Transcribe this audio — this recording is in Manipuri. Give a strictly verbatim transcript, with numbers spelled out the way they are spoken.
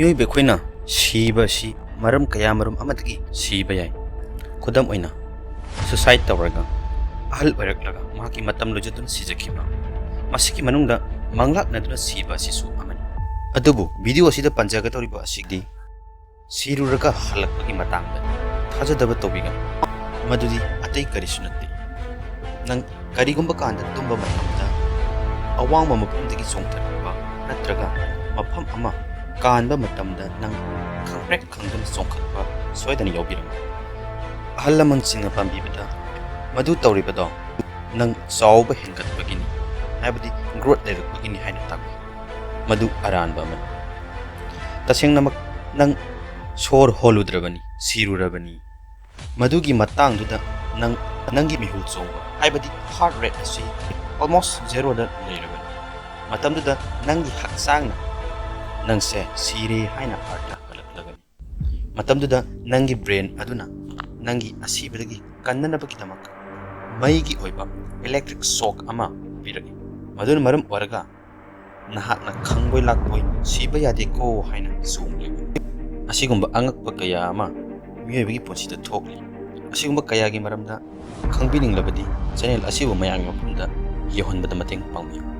ꯃꯤꯑꯣꯏꯕ ꯑꯩꯈꯣꯏꯅ ꯁꯤꯕ ꯑꯁꯤ ꯃꯔꯝ ꯀꯌꯥ ꯃꯔꯨꯝ ꯑꯃꯗꯒꯤ ꯁꯤꯕ ꯌꯥꯏ꯫ ꯈꯨꯗꯝ ꯑꯣꯏꯅ, suicide ꯇꯧꯔꯒ ꯑꯍꯜ ꯑꯣꯏꯔꯛꯂꯒ ꯃꯍꯥꯛꯀꯤ ꯃꯇꯝ ꯂꯣꯏꯖꯗꯨꯅ ꯁꯤꯖꯈꯤꯕ, ꯃꯁꯤꯒꯤ ꯃꯅꯨꯡꯗ ꯃꯪꯂꯥꯛꯅꯗꯨꯅ ꯁꯤꯕ ꯑꯁꯤꯁꯨ ꯑꯃꯅꯤ꯫ ꯑꯗꯨꯕꯨ video ꯑꯁꯤꯗ ꯄꯟꯖꯒꯗꯧꯔꯤꯕ ꯑꯁꯤꯗꯤ ꯁꯤꯔꯨꯔꯒ ꯍꯜꯂꯛꯄꯒꯤ ꯃꯇꯥꯡꯗ꯫ ꯊꯥꯖꯗꯕ ꯇꯧꯕꯤꯒꯅꯨ, ꯃꯗꯨꯗꯤ ꯑꯇꯩ ꯀꯔꯤꯁꯨ ꯅꯠꯇꯦ꯫ ꯅꯪ ꯀꯔꯤꯒꯨꯝꯕ ꯀꯥꯟꯗ ꯇꯨꯝꯕ ꯃꯇꯝꯗ ꯑꯋꯥꯡꯕ ꯃꯐꯝꯗꯒꯤ ꯆꯣꯡꯊꯔꯛꯄ ꯅꯠꯇ꯭ꯔꯒ ꯃꯐꯝ ꯑꯃ ꯀꯥꯟꯕ ꯃꯇꯝꯗ ꯅꯪ ꯈꯪꯄ꯭ꯔꯦꯛ ꯈꯪꯗꯨꯅ ꯆꯣꯡꯈꯠꯄ ꯁꯣꯏꯗꯅ ꯌꯥꯎꯕꯤꯔꯝꯃꯤ꯫ ꯑꯍꯜ ꯂꯃꯟꯁꯤꯡꯅ ꯄꯥꯝꯕꯤꯕꯗ ꯃꯗꯨ ꯇꯧꯔꯤꯕꯗꯣ ꯅꯪ ꯆꯥꯎꯕ ꯍꯦꯟꯒꯠꯄꯒꯤꯅꯤ, ꯍꯥꯏꯕꯗꯤ growth ꯂꯩꯔꯛꯄꯒꯤꯅꯤ ꯍꯥꯏꯅ ꯇꯥꯛꯄꯤ꯫ ꯃꯗꯨ ꯑꯔꯥꯟꯕ ꯑꯃꯅꯤ꯫ ꯇꯁꯦꯡꯅꯃꯛ ꯅꯪ ꯁꯣꯔ ꯍꯣꯜꯂꯨꯗ꯭ꯔꯕꯅꯤ, ꯁꯤꯔꯨꯔꯕꯅꯤ꯫ ꯃꯗꯨꯒꯤ ꯃꯇꯥꯡꯗꯨꯗ ꯅꯪ, ꯅꯪꯒꯤ ꯃꯤꯍꯨꯜ ꯆꯣꯡꯕ, ꯍꯥꯏꯕꯗꯤ heart rate ꯑꯁꯤ almost zeroꯗ ꯂꯩꯔꯕꯅꯤ꯫ ꯃꯇꯝꯗꯨꯗ ꯅꯪꯒꯤ ꯍꯛꯆꯥꯡꯅ ꯅꯪꯁꯦ ꯁꯤꯔꯦ ꯍꯥꯏꯅ ꯑꯥꯔꯊ ꯀꯜꯂꯛꯂꯒꯅꯤ꯫ ꯃꯇꯝꯗꯨꯗ ꯅꯪꯒꯤ brain ꯑꯗꯨꯅ ꯅꯪꯒꯤ ꯑꯁꯤꯕꯗꯒꯤ ꯀꯟꯅꯅꯕꯒꯤꯗꯃꯛ ꯃꯩꯒꯤ ꯑꯣꯏꯕ electric shock ꯑꯃ ꯄꯤꯔꯛꯏ꯫ ꯃꯗꯨꯅ ꯃꯔꯝ ꯑꯣꯏꯔꯒ ꯅꯍꯥꯛꯅ ꯈꯪꯕꯣꯏ ꯂꯥꯛꯄꯣꯏ "ꯁꯤꯕ ꯌꯥꯗꯦꯀꯣ" ꯍꯥꯏꯅ ꯆꯣꯡꯂꯤꯕꯅꯤ꯫ ꯑꯁꯤꯒꯨꯝꯕ ꯑꯉꯛꯄ ꯀꯌꯥ ꯑꯃ ꯃꯤꯑꯣꯏꯕꯒꯤ ꯄꯨꯟꯁꯤꯗ ꯊꯣꯛꯂꯤ꯫ ꯑꯁꯤꯒꯨꯝꯕ ꯀꯌꯥꯒꯤ ꯃꯔꯝꯗ ꯈꯪꯕꯤꯅꯤꯡꯂꯕꯗꯤ channel ꯑꯁꯤꯕꯨ ꯃꯌꯥꯝꯒꯤ ꯃꯐꯝꯗ ꯌꯧꯍꯟꯕꯗ ꯃꯇꯦꯡ ꯄꯥꯡꯕꯤꯌꯨ꯫